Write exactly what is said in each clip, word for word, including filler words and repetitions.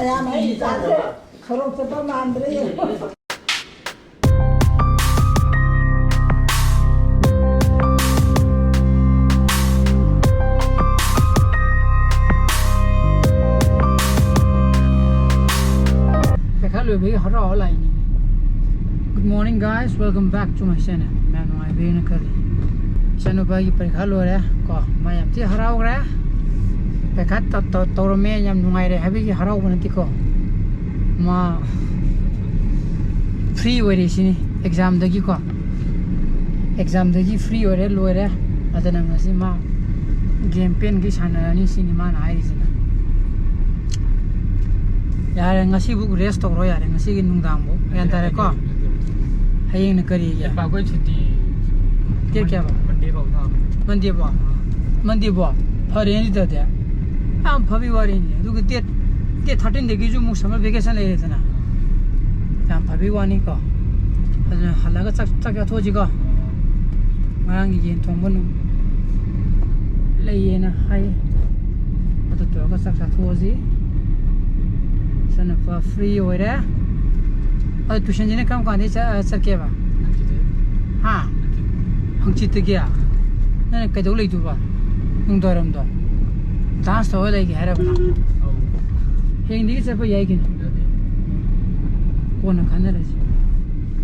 ꯃꯌꯥꯝ ꯑꯩ ꯏꯆꯥꯁꯦ ꯁꯣꯔꯣꯛ ꯆꯠꯄ ꯃꯥꯟꯗ꯭ꯔꯦ꯫ ꯄꯩꯈꯥ ꯂꯣꯏꯕꯒꯤ ꯍꯔꯥꯎ ꯍꯔꯥꯎ ꯂꯥꯛꯏꯅꯤ꯫ Good morning, guys, welcome back to my channel. ꯃꯌꯥꯝ ꯅꯨꯡꯉꯥꯏꯕꯤꯔꯦꯅ ꯈꯜꯂꯤ꯫ ꯏꯆꯥꯅꯨꯄꯥꯒꯤ ꯄꯔꯤꯈꯥ ꯂꯣꯏꯔꯦ ꯀꯣ, ꯃꯥ ꯌꯥꯝ ꯊꯤ ꯍꯔꯥꯎꯈ꯭ꯔꯦ꯫ ꯄꯔꯤꯈꯥ ꯇ-, ꯇ-, ꯇꯧꯔꯝꯃꯦ, ꯌꯥꯝ ꯅꯨꯡꯉꯥꯏꯔꯦ ꯍꯥꯏꯕꯒꯤ ꯍꯔꯥꯎꯕ ꯅꯠꯇꯦꯀꯣ, ꯃꯥ free ꯑꯣꯏꯔꯦ ꯁꯤꯅꯤ ꯑꯦꯛꯖꯥꯝꯗꯒꯤꯀꯣ꯫ ꯑꯦꯛꯖꯥꯝꯗꯒꯤ free ꯑꯣꯏꯔꯦ, ꯂꯣꯏꯔꯦ꯫ ꯑꯗꯨꯅ ꯉꯁꯤ ꯃꯥ ꯒꯦꯝ ꯄꯦꯟꯒꯩ ꯁꯥꯟꯅꯔꯅꯤ ꯁꯤꯅꯤ ꯃꯥꯅ ꯍꯥꯏꯔꯤꯁꯤꯅ꯫ ꯌꯥꯔꯦ, ꯉꯁꯤꯕꯨ rest ꯇꯧꯔꯣ ꯌꯥꯔꯦ, ꯉꯁꯤꯒꯤ ꯅꯨꯡꯗꯥꯡꯕꯨ꯫ ꯒ꯭ꯌꯥꯟ ꯇꯥꯔꯦꯀꯣ? ꯍꯌꯦꯡꯅ ꯀꯔꯤꯒꯤ? ꯄꯥꯛ ꯑꯩꯈꯣꯏ ꯁꯨꯇꯤ ꯗꯦꯠ ꯀꯌꯥꯕꯣ? Monday ꯐꯥꯎ ꯊꯥꯕ꯫ Monday ꯕꯣ? Monday ꯕꯣ? ꯐꯔꯦꯅꯦ ꯑꯗꯨꯗꯤ꯫ ꯌꯥꯝ ꯐꯕꯩ ꯋꯥꯔꯤꯅꯤ꯫ ꯑꯗꯨꯒ date, date thirteen ꯗꯒꯤꯁꯨ ꯑꯃꯨꯛ summer vacation ꯂꯩꯔꯦꯗꯅ꯫ ꯌꯥꯝ ꯐꯕꯩ ꯋꯥꯅꯤꯀꯣ꯫ ꯑꯗꯨꯅ ꯍꯜꯂꯒ ꯆꯥꯛ, ꯆꯥꯛ ꯆꯥꯊꯣꯛꯑꯁꯤꯀꯣ꯫ ꯉꯔꯥꯡꯒꯤ ꯌꯦꯟ ꯊꯣꯡꯕ ꯅꯨꯡ ꯂꯩꯌꯦꯅ ꯍꯥꯏ꯫ ꯑꯗꯨ ꯇꯧꯔꯒ ꯆꯥꯛ ꯆꯥꯊꯣꯛꯑꯁꯤ꯫ ꯏꯆꯥꯅꯨꯄꯥ free ꯑꯣꯏꯔꯦ꯫ ꯑꯗꯨ tuition ꯁꯤꯅ ꯀꯔꯝ ꯀꯥꯟꯗꯩ ꯆꯠ-, ꯆꯠꯀꯦꯕ? ꯍꯥ? ꯍꯪꯆꯤꯠꯇꯒꯤ? ꯅꯪ ꯀꯩꯗꯧ ꯂꯩꯗꯣꯏꯕ? ꯅꯨꯡꯗꯥꯡꯋꯥꯏꯔꯝꯗꯣ? Dance ꯇꯧꯔ ꯂꯩꯒꯦ ꯍꯥꯏꯔꯕ ꯅꯪ? ꯑꯧ꯫ ꯍꯌꯦꯡꯗꯒꯤ ꯆꯠꯄ ꯌꯥꯏ ꯀꯩꯅꯣ꯫ ꯌꯥꯗꯦ꯫ ꯀꯣꯟꯅ ꯈꯟꯅꯔꯁꯤ꯫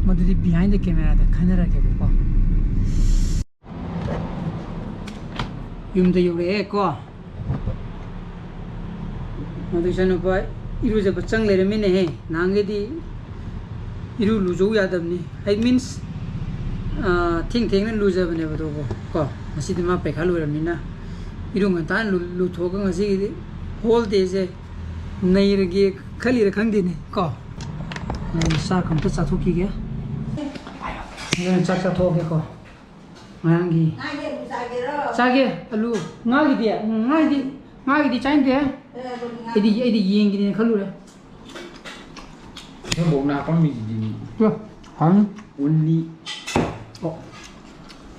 ꯃꯗꯨꯗꯤ behind the camera ꯗ ꯈꯟꯅꯔꯒꯦꯕꯀꯣ꯫ ꯌꯨꯝꯗ ꯌꯧꯔꯛꯑꯦ ꯀꯣ꯫ ꯃꯗꯨ ꯏꯆꯥꯅꯨꯄꯥ ꯏꯔꯨꯖꯕ ꯆꯪ ꯂꯩꯔꯝꯃꯤꯅꯦꯍꯦ꯫ ꯅꯍꯥꯟꯒꯩꯗꯤ ꯏꯔꯨ ꯂꯨꯖꯧ ꯌꯥꯗꯕꯅꯤ꯫ I means, ꯑꯥ, ꯊꯦꯡ ꯊꯦꯡꯅ ꯂꯨꯖꯕꯅꯦꯕ ꯑꯗꯨꯕꯨ ꯀꯣ꯫ ꯉꯁꯤꯗꯤ ꯃꯥ ꯄꯩꯈꯥ ꯂꯣꯏꯔꯝꯅꯤꯅ ꯏꯔꯨ ꯉꯟꯇꯥꯅ ꯂꯨ-, ꯂꯨꯊꯣꯛꯑꯒ ꯉꯁꯤꯒꯤꯗꯤ whole day ꯁꯦ ꯅꯩꯔꯒꯦ ꯈꯜꯂꯤꯔ ꯈꯪꯗꯦꯅꯦ ꯀꯣ꯫ ꯑꯗꯨꯅ ꯆꯥꯛ ꯑꯝꯇ ꯆꯥꯊꯣꯛꯈꯤꯒꯦ꯫ ꯑꯗꯨꯅ ꯆꯥꯛ ꯆꯥꯊꯣꯛꯑꯒꯦꯀꯣ꯫ ꯉꯔꯥꯡꯒꯤ ꯉꯥꯒꯤ ꯑꯂꯨ ꯆꯥꯒꯦꯔꯣ? ꯆꯥꯒꯦ, ꯑꯂꯨ꯫ ꯉꯥꯒꯤꯗꯤ? ꯎꯝ, ꯉꯥꯒꯤꯗꯤ, ꯉꯥꯒꯤꯗꯤ ꯆꯥꯅꯤꯡꯗꯦ꯫ ꯑꯦ, ꯑꯗꯨꯗꯤ ꯉꯥ ꯑꯩꯗꯤ, ꯑꯩꯗꯤ ꯌꯦꯟꯒꯤꯅꯦꯅ ꯈꯜꯂꯨꯔꯦ꯫ ꯅꯪꯕꯣꯛꯅ ꯍꯥꯄꯝꯃꯤꯁꯤꯗꯤ ꯑꯦ, ꯍꯥꯎꯅꯤ꯫ Only ꯑꯣ,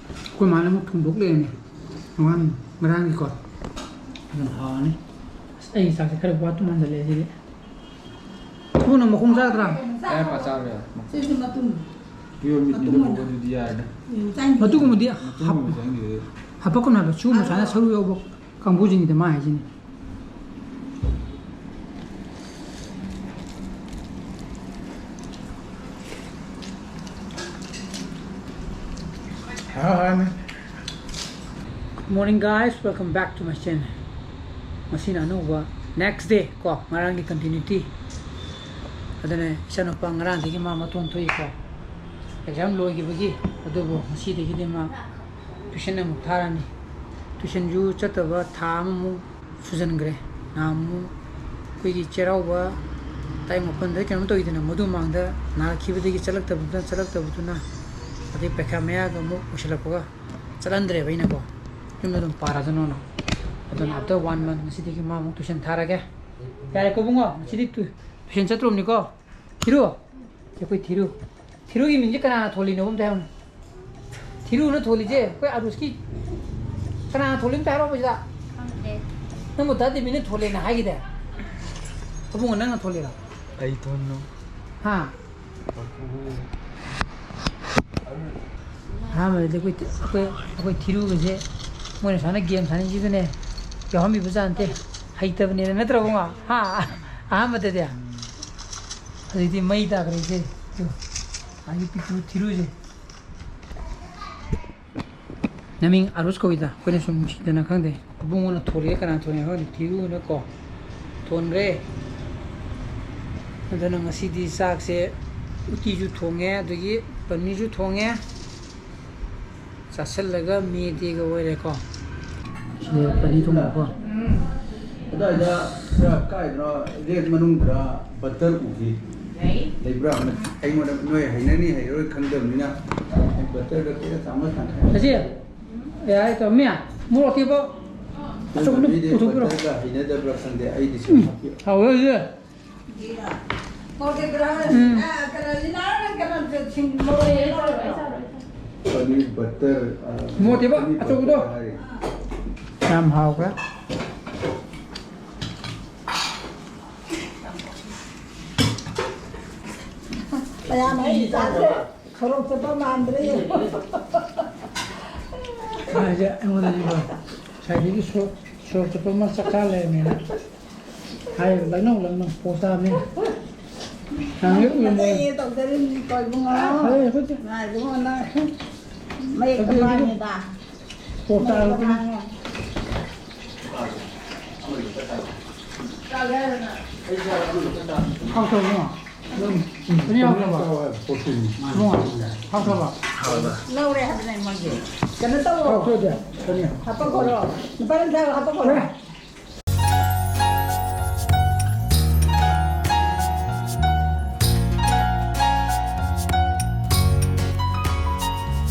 ꯑꯩꯈꯣꯏ ꯃꯥꯅ ꯑꯃꯨꯛ ꯊꯣꯡꯗꯣꯛ ꯂꯩꯔꯝꯃꯦ꯫ ꯉꯔꯥꯡ, ꯉꯔꯥꯡꯒꯤꯀꯣ꯫ ꯑꯗꯨꯅ ꯍꯥꯎꯔꯅꯤ꯫ ꯑꯁ, ꯑꯩꯒꯤ ꯆꯥꯛꯁꯦ ꯈꯔ ꯋꯥꯠꯄ ꯃꯥꯟꯁꯤꯜꯂꯛꯑꯦ ꯁꯤꯗꯤ꯫ ꯅꯪ ꯃꯈꯣꯡ ꯆꯥꯗ꯭ꯔꯥ? ꯑꯦ, ꯄꯥ ꯆꯥꯕ ꯌꯥꯏ꯫ ꯁꯤꯁꯨ ꯃꯇꯨꯝ꯫ Pure meat ꯅꯤꯅ ꯃꯇꯨꯝ ꯑꯣꯏꯅ꯫ ꯃꯈꯣꯡꯗꯨꯗꯤ ꯌꯥꯔꯦꯗ꯫ ꯎꯝ, ꯆꯥꯅꯤꯡꯗꯦ꯫ ꯃꯇꯨꯝꯒꯨꯝꯕꯗꯤ ꯍꯥꯞ-, ꯃꯇꯨꯝꯒꯨꯝꯕ ꯆꯥꯅꯤꯡꯗꯦ꯫ ꯍꯥꯄꯛꯀꯅꯨ ꯍꯥꯏꯕ꯫ ꯁꯤꯒꯨꯝꯕ ꯁꯨꯃꯥꯏꯅ ꯁꯔꯨ ꯌꯥꯎꯕ ꯀꯥꯡꯕꯨꯁꯤꯡꯁꯤꯗ ꯃꯥ ꯍꯥꯏꯁꯤꯅꯤ꯫ ꯍꯥꯎ, ꯍꯥꯎ, ꯃꯦ꯫ Good morning, guys, welcome back to my channel. ꯉꯁꯤꯅ ꯑꯅꯧꯕ next day ꯀꯣ, ꯉꯔꯥꯡꯒꯤ continuity꯫ ꯑꯗꯨꯅ ꯏꯆꯥꯅꯨꯄꯥ ꯉꯔꯥꯡꯗꯒꯤ ꯃꯥ ꯃꯇꯣꯟ ꯊꯣꯛꯏꯀꯣ, exam ꯂꯣꯏꯈꯤꯕꯒꯤ꯫ ꯑꯗꯨꯕꯨ ꯉꯁꯤꯗꯒꯤꯗꯤ ꯃꯥ tuition ꯑꯃꯨꯛ ꯊꯥꯔꯅꯤ꯫ Tuitionꯁꯨ ꯆꯠꯇꯕ ꯊꯥ ꯑꯃꯃꯨꯛ ꯁꯨꯖꯟꯈ꯭ꯔꯦ꯫ ꯅꯍꯥꯟꯃꯨꯛ ꯑꯩꯈꯣꯏꯒꯤ ꯆꯩꯔꯥꯎꯕ ꯇꯥꯔꯤꯛ ꯃꯥꯄꯟꯗ ꯀꯩꯅꯣꯝ ꯇꯧꯋꯤꯗꯅ, ꯃꯗꯨ ꯃꯃꯥꯡꯗ ꯅꯥꯔꯛꯈꯤꯕꯗꯒꯤ ꯆꯠꯂꯛꯇꯕꯗꯨꯅ, ꯆꯠꯂꯛꯇꯕꯗꯨꯅ, ꯑꯗꯩ ꯄꯩꯈꯥ ꯃꯌꯥꯒ ꯑꯃꯨꯛ ꯑꯣꯏꯁꯤꯜꯂꯛꯄꯒ ꯆꯠꯍꯟꯗ꯭ꯔꯦꯕ ꯑꯩꯅꯀꯣ, ꯌꯨꯝꯗ ꯑꯗꯨꯝ ꯄꯥꯔꯁꯅꯣꯅ꯫ ꯑꯗꯨꯅ after one month ꯉꯁꯤꯗꯒꯤ ꯃꯥ ꯑꯃꯨꯛ tuition ꯊꯥꯔꯒꯦ꯫ ꯌꯥꯔꯦꯀꯣ ꯏꯕꯨꯡꯉꯣ, ꯉꯁꯤꯗꯤ ꯇꯨ-, tuition ꯆꯠꯇ꯭ꯔꯣꯕꯅꯤꯀꯣ꯫ ꯊꯤꯔꯨ꯫ ꯁꯤ ꯑꯩꯈꯣꯏ ꯊꯤꯔꯨ꯫ ꯊꯤꯔꯨꯒꯤ ꯃꯤꯡꯁꯦ ꯀꯅꯥꯅ ꯊꯣꯜꯂꯤꯅꯣ ꯑꯝꯇ ꯍꯥꯏꯌꯨꯅꯦ꯫ ꯊꯤꯔꯨꯅ ꯊꯣꯜꯂꯤꯁꯦ ꯑꯩꯈꯣꯏ ꯑꯥꯔꯨꯁꯀꯤ ꯀꯅꯥꯅ ꯊꯣꯜꯂꯤꯅꯣ ꯑꯝꯇ ꯍꯥꯏꯔꯛꯑꯣ ꯁꯤꯗ꯫ ꯈꯪꯗꯦ꯫ ꯅꯪꯕꯨ ꯗꯥ ꯗꯦꯕꯤꯅ ꯊꯣꯜꯂꯦꯅ ꯍꯥꯏꯈꯤꯗꯥꯏ? ꯑꯕꯨꯡꯉꯣ, ꯅꯪꯅ ꯊꯣꯜꯂꯤꯔꯣ? ꯑꯩ ꯊꯣꯟꯅꯣ꯫ ꯍꯥ? ꯑꯍꯥꯟꯕꯗꯗꯤ ꯑꯩꯈꯣꯏ ꯊꯤ-, ꯑꯩꯈꯣꯏ, ꯑꯩꯈꯣꯏ ꯊꯤꯔꯨꯒꯁꯦ ꯃꯣꯏꯅ ꯁꯨꯃꯥꯏꯅ game ꯁꯥꯟꯅꯁꯤꯗꯅꯦ ꯌꯥꯎꯍꯟꯕꯤꯕꯖꯥꯠ ꯅꯠꯇꯦ꯫ ꯍꯩꯇꯕꯅꯦꯅ, ꯅꯠꯇ꯭ꯔꯣ ꯏꯕꯨꯡꯉꯣ? ꯍꯥ? ꯑꯍꯥꯟꯕꯗꯗꯤ꯫ ꯍꯧꯖꯤꯛꯇꯤ ꯃꯩ ꯇꯥꯈ꯭ꯔꯦ ꯏꯆꯦ꯫ ꯇꯨ, ꯑꯩꯒꯤ ꯄꯤꯛꯇ꯭ꯔꯨ ꯊꯤꯔꯨꯁꯦ꯫ ꯅꯃꯤꯡ ꯑꯥꯔꯨꯁ ꯀꯧꯏꯗ, ꯑꯩꯈꯣꯏꯅ ꯁꯨꯝ ꯅꯨꯡꯁꯤꯗꯅ ꯈꯪꯗꯦ꯫ ꯏꯕꯨꯡꯉꯣꯅ ꯊꯣꯜꯂꯤꯔ ꯀꯅꯥ ꯊꯣꯜꯂꯤꯅꯣ ꯈꯪꯗꯦ, ꯊꯤꯔꯨꯅꯀꯣ ꯊꯣꯟꯈ꯭ꯔꯦ꯫ ꯑꯗꯨꯅ ꯉꯁꯤꯗꯤ ꯆꯥꯛꯁꯦ ꯎꯇꯤꯁꯨ ꯊꯣꯡꯉꯦ, ꯑꯗꯒꯤ ꯄꯅꯤꯔꯁꯨ ꯊꯣꯡꯉꯦ꯫ ꯆꯥꯁꯤꯜꯂꯒ ꯃꯦ ꯗꯦꯒ ꯑꯣꯏꯔꯦꯀꯣ꯫ ꯁꯤꯗ ꯄꯅꯤꯔ ꯊꯣꯡꯕꯀꯣ꯫ ꯑꯗꯨꯋꯥꯏꯗ ꯈꯔ ꯀꯥꯏꯗꯅꯣ rack ꯃꯅꯨꯡꯗ butter ꯎꯈꯤ꯫ ꯂꯩ꯫ ꯂꯩꯕ꯭ꯔꯥ? ꯑꯩꯉꯣꯟꯗ ꯅꯣꯏ ꯍꯩꯅꯅꯤ ꯍꯩꯔꯣꯏ ꯈꯪꯗꯕꯅꯤꯅ ꯑꯩ butterꯗꯣ ꯀꯦꯖꯤ ꯆꯥꯝꯃ ꯇꯪꯈꯥꯏ꯫ ꯑꯁꯤ? ꯌꯥꯔꯦ, ꯇꯧꯔꯣ꯫ ꯃꯤ, ꯃꯣꯔꯣꯛ ꯑꯇꯦꯛꯄ ꯑꯆꯧꯕꯗꯣ ꯃꯤꯗꯤ ꯄꯨꯊꯣꯛꯄꯤꯔꯣ꯫ Butterꯒ ꯍꯩꯅꯗꯕ꯭ꯔꯥ ꯈꯪꯗꯦ, ꯑꯩꯗꯤ ꯁꯨꯝ ꯎꯝ, ꯍꯥꯞꯄꯤꯔꯣ꯫ ꯍꯥꯎꯋꯦ ꯍꯧꯖꯤꯛ꯫ ꯎꯝ꯫ ꯄꯅꯤꯔ butter, ꯑ, ꯃꯣꯔꯣꯛ ꯑꯇꯦꯛꯄ ꯄꯅꯤꯔ ꯑꯆꯧꯕꯗꯣ꯫ Butter ꯍꯥꯏꯔꯤ꯫ ꯌꯥꯝ ꯍꯥꯎꯈ꯭ꯔꯦ꯫ ꯃꯌꯥꯝ ꯑꯩ ꯆꯥꯗ꯭ꯔꯦ꯫ ꯁꯣꯔꯣꯛ ꯆꯠꯄ ꯃꯥꯟꯗ꯭ꯔꯦ꯫ ꯍꯥꯏꯁꯦ ꯑꯩꯉꯣꯟꯗꯗꯤꯀꯣ ꯉꯁꯥꯏꯗꯒꯤ ꯁꯣꯔꯣꯛ ꯁꯣꯔꯣꯛ ꯆꯠꯄ ꯑꯃ ꯆꯥꯛ ꯆꯥ ꯂꯩꯔꯝꯃꯦꯅ ꯍꯥꯏ꯫ ꯂꯛꯅꯧ ꯂꯛꯅꯧ ꯄꯣꯁ ꯇꯥꯕꯅꯤ꯫ ꯅꯪ ꯍꯦꯛ ꯎꯔꯝꯃꯣꯏ꯫ ꯅꯇꯩ ꯇꯧꯖꯔꯤꯕꯅꯤꯀꯣ ꯏꯕꯨꯡꯉꯣ꯫ ꯐꯔꯦ ꯑꯩꯈꯣꯏꯗꯤ꯫ ꯉꯥꯏ ꯏꯕꯨꯡꯉꯣ ꯅꯪ ꯃꯌꯦꯛ ꯑꯗꯨ ꯀꯃꯥꯏꯅꯤꯗ꯫ ꯄꯣꯁ ꯇꯥꯔꯕꯅꯤ꯫ ꯍꯥꯎꯇꯕ꯭ꯔꯣ? ꯑꯅꯤ ꯌꯥꯎꯗ꯭ꯔꯕꯣ? ꯏꯕꯨꯡꯉꯣ, ꯍꯥꯎꯇꯕ꯭ꯔꯣ? ꯂꯧꯔꯦ ꯍꯥꯏꯕꯅꯦ ꯃꯣꯏꯒꯤ꯫ ꯀꯩꯅꯣ ꯇꯧꯋꯣ꯫ ꯍꯥꯎꯇ꯭ꯔꯗꯤ? ꯀꯔꯤ? ꯍꯥꯄꯛꯈꯣꯔꯣ꯫ ꯂꯨꯄꯥ ꯌꯥꯡꯈꯩ ꯍꯥꯄꯛꯈꯣꯔꯣ꯫ ꯑꯦ?